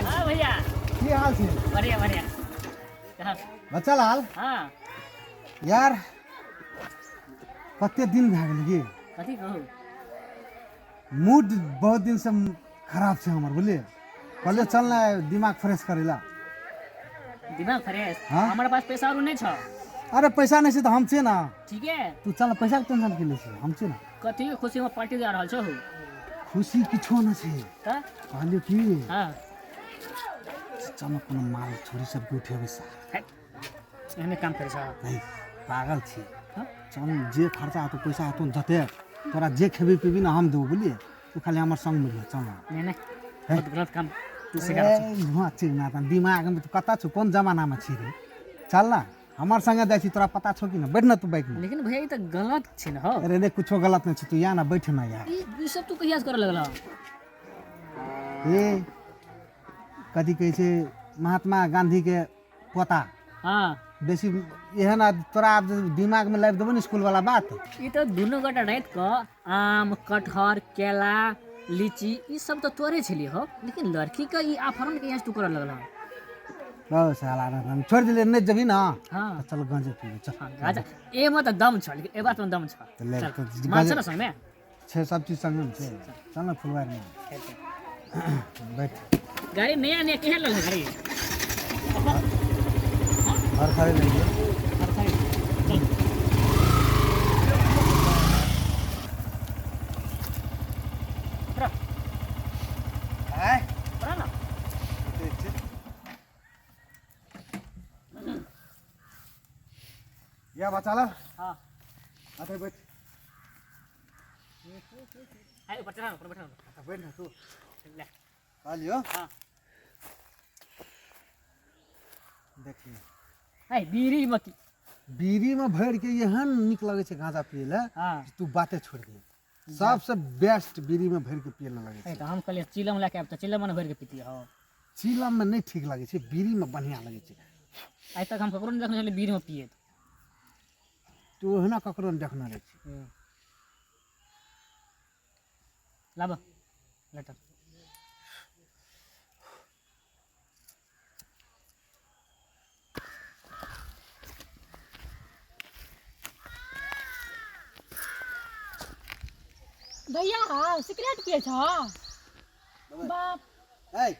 हाँ भैया। की हाल छै? बढ़िया बढ़िया। कहाँ? बच्चा लाल। हाँ। यार कते दिन भए गेलै की? कथी कहू? मूड बहुत दिन से खराब छै हमर, बुझलियै? कहलियै चल ना दिमाग फ्रेश करै ला। दिमाग फ्रेश? हाँ? हमारे पास पैसा और नहीं छ। अरे पैसा नहीं छै तऽ हम छियै ना। ठीक है। तू चल, पैसा के टेंशन की लै छी, हम छियै ना। कथी के खुशी में पार्टी जा रहल छौ? खुशी किछो न छै। तऽ? कहलियै की, हाँ। चल ना कोनो माल छोरी सबके उठेबै सा। है, एहने काम करै छ? नहीं, पागल छी। हाँ? चल, जे खर्चा हेतौ पैसा हेतौ जते तोरा जे खेबी पीबी ना हम देबौ, बुझलियै? तू खाली हमर संग मिलिहे, चल ना। नहीं नहीं, है? बहुत गलत काम तू सिखा रहल ए, हुआँ छी ना, तहन दिमाग में तू कतऽ छौ, कोन जमाना में छी रे? चल ना, हमर संगे जाइ छी, तोरा पता छौ कि ना? बैठ ना तू बाइक में। छौ। लेकिन भैया ई तऽ गलत छै ने हौ। अरे रे, कुछो गलत नहीं छै, तू या ना बैठ ना यार। ई सब तू कहिया से करऽ लगल? ए कथी कहै छै, महात्मा गांधी के पोता। हाँ। बेसी एहन तोरा आब दिमाग में लाबि देबौ ने स्कूल वाला बात। ई तऽ दुनू गोटा राति कऽ आम कटहर केला लीची ई सब तऽ तोड़े छलियै हो, लेकिन लड़की के ई अपहरण के यहाँ से तू करऽ लगल? बस साला रे, हम छोड़ि देलियै, नहि जेबही ना। हाँ। तऽ चल गांजे पीबै, चल। हाँ, गाजा ए में तऽ दम छ, लेकिन ए बात में दम छ। तऽ ले, चल, तऽ माल छ गांजा- ना संग में? छै, सब चीज संगे मे छै। चल ना फुलवारी में बैठ। गाड़ी नया नया केहन लगल गाड़ी? घर खरीद लेलियै। चल। उतरा। आय। उतरा ना। ठीक छै। या बच्चा ला। हाँ। आते बैठ। आइ ऊपर चढ़ा, ऊपर बैठा। अच्छा, बैठ ना तू। ले। कहलियो। हाँ। देखिए। आइ बीड़ी में की? बीड़ी में भरि के एहन नीक लगै छै गांजा पियै लए हाँ। जे तू बाते छोड़ि दे। सबसे बेस्ट बीड़ी में भरि के पियै लए लगै ए छै। तऽ हम कहलियै चिलम लए के आयब तऽ चिलम ने भरि के पीतियै हौ। चिलम में नहि ठीक लगै छै, बीड़ी में बढ़िआँ लगै छै। आइ तक हम ककरो नहि देखने छलियै बीड़ी में पियैत। तू ओहिना ककरो नहि देखने रहै छी। लाब लेटर। भैया हाँ, सिगरेट पिए छ बाप? ए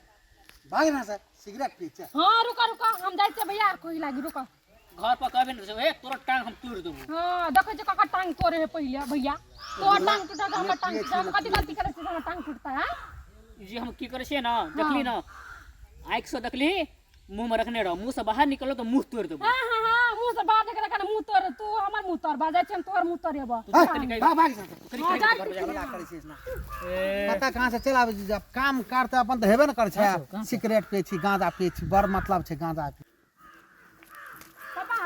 भाग ना सर, सिगरेट पी छै। हाँ रुका रुका, हम जाइ छियै भैया कोई लागी, रुका। घर पर कहबे नहि, ए तोरा टांग हम तोड़ि देबौ। हाँ देखै छियै ककर टांग तोड़े है पहिले। भैया तोहर टांग टूटत, हमर टांग टूटत? हम कथी गलती करै छियै हमर टांग टूटता है? ई जे हम की करै छियै ने, देखली ने आँखि से देखली, मुँह में रखने रहो, मुँह से बाहर निकलो तऽ मुँह तोड़ि देबौ। हाँ हाँ हाँ, मुँह से बाहर निकले के मुँह तोड़, तू हमर मुँह तोड़ बाजै छियै, हम तोहर मुँह तोड़ेबो। ए, भाग भाग सर। कनी हाँ, कनी जाइ घर पर छी। जा। झगड़ा करै छियै ना। ए, पता कहाँ से चलि आबै छी? जब काम कार तऽ अपन तऽ हेबे ने करै छै। सिगरेट पियै छी, गांजा पियै छी, बड़ मतलब छै गांजा के। पापा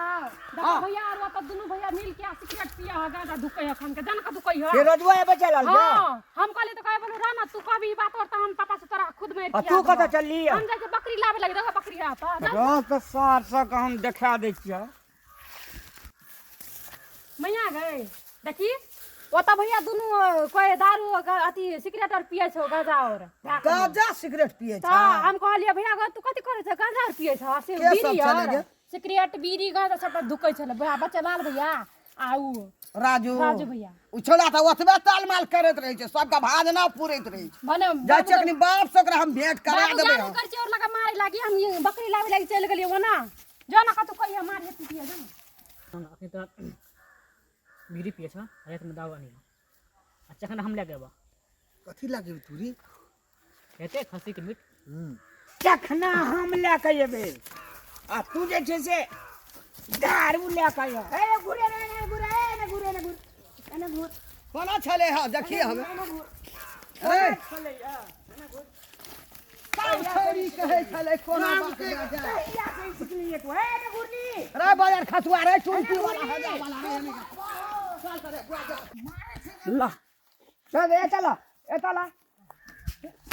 देखो भैया और ओतऽ दुनू भैया मिल के सिगरेट पिया है, गांजा धुकै है, खान के जान के धुकै है। के रजुआ है बच्चा लाल के? हाँ, हम कहली तऽ कहे बोलू राना, तू कहबी ई बात और तऽ हम पापा से तोरा खुद मारि आ खिया तू देबौ। कतऽ चलली? हम जाइ छियै बकरी लाबे लागी, देखो बकरी है तऽ जा। रह तऽ सार सबके हम देखा दै छियै। मैया गई देखी ओतऽ भैया दुनू कोई दारू अथी सिगरेट और पियै छौ, गांजा और गांजा सिगरेट पियै तऽ छै? हम कहलियै भैया गो तू कथी करै छ, गांजा और पियै छ से के सब बीड़ी छलै और गे? सिगरेट बीड़ी गांजा सबटा धुकै छलै भैया, बच्चा लाल भैया आ उ राजू। राजू भैया। ओ छोला तऽ ओतबे तालमाल करैत रहै छै, सबके भाजना पुरैत रहै छै। भने जाइ छियै कनि बाप से ओकरा हम भेंट करा बाबू देबै। जादू हम करै छै और लगा मारे लागी, हम ये बकरी लाबे लागी चलि गेलियै ओना, जो ना कतौ कहिया मारिए पीटिए जो ना। अखन तऽ बीड़ी पियै छ, रातिमे दारू आनिहे आ जखन हम लए के अयबह। कथी लागे तू रे? हेतै खस्सीके मीट। चखना हम लए के एबै आ तू जे छै से दारू लए के अइहऽ। ए घुरे ने, ने घुरे ने, घुरे ने, घुर एने घुर। कोना छलै हँ देखिए हमे। ए, छलै हँ सब छोरी कहै छलै कोना बात बाजै। कहिया से सिखलियै तू? ए ने घुरली। रे बाजार खसुआ रे, टुनटुन वाला हजा वाला रे, एने का। ला चल, ए चल, ए चल।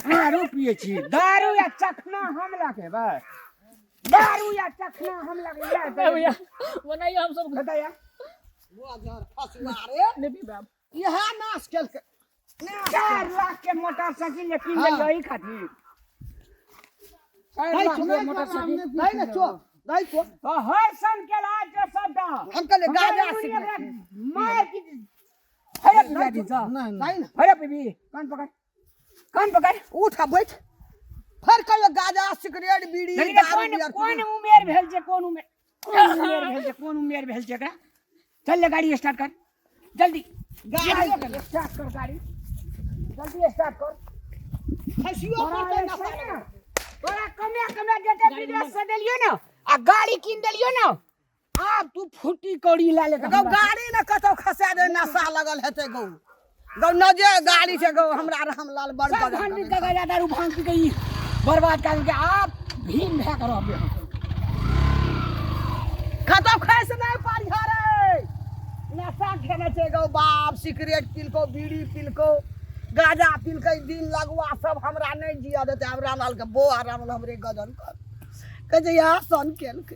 दारू पिए छी, दारू या चखना हम लए के एबै, दारू या चखना हम लए के एबै। ए भैया ओनाहियो हम सब बताया बाजार खसुआ रे। नहि पीबै। इएह नाश केलकै। 4 लाख के मोटरसाइकिल जे कीन लेलियै एहि खातिर। 4 लाख के मोटरसाइकिल। नहीं ना चो नहीं चो। तो हर सन के लाज जो सबटा। हम कहले गाजा सिगरेट। मार की फरक पीबी जा। नहीं। नहीं ना। फरक पीबी, कान पकड़, कान पकड़। उठ आ बैठ, फिर कहियो गाजा सिगरेट बीड़ी देखी दारू कोन बियर। कोन उमेर भेल छै, कोन उमेर, कोन उमेर भेल छै, कोन उमेर भेल छै एकरा? चल ले, गाड़ी स्टार्ट कर जल्दी। गाड़ी स्टार्ट कर गाड़ी, जल्दी स्टार्ट कर। खसियो तोरा पड़तै ऐसे नशा। ना, तोरा कमे कमे जेते विदेश से देलियो ना आ गाड़ी कीन देलियो ना, आब तू फूटी कौड़ी ला ले। गौ गाड़ी ने कतौ खसा दे, नशा लगल हेतै। गौ गौ न जे गाड़ी छै गौ, हमरा रामलाल बड़ सब गजब भांग पी करै के गाजा दारू भांग पी के ई बर्बाद कर के आप भीम भए के रहबे। कतौ खसि नहि पारिह रे। नशा खेने छै गौ बाप, सिगरेट पिलको, बीड़ी पिलको, गाजा पिलकै, दिन लगुआ सब हमरा नहि जियऽ देतै। आब रामलाल के बो आ रामलाल हमरे गजन कर कहै छै, यहाँ सन केलकै।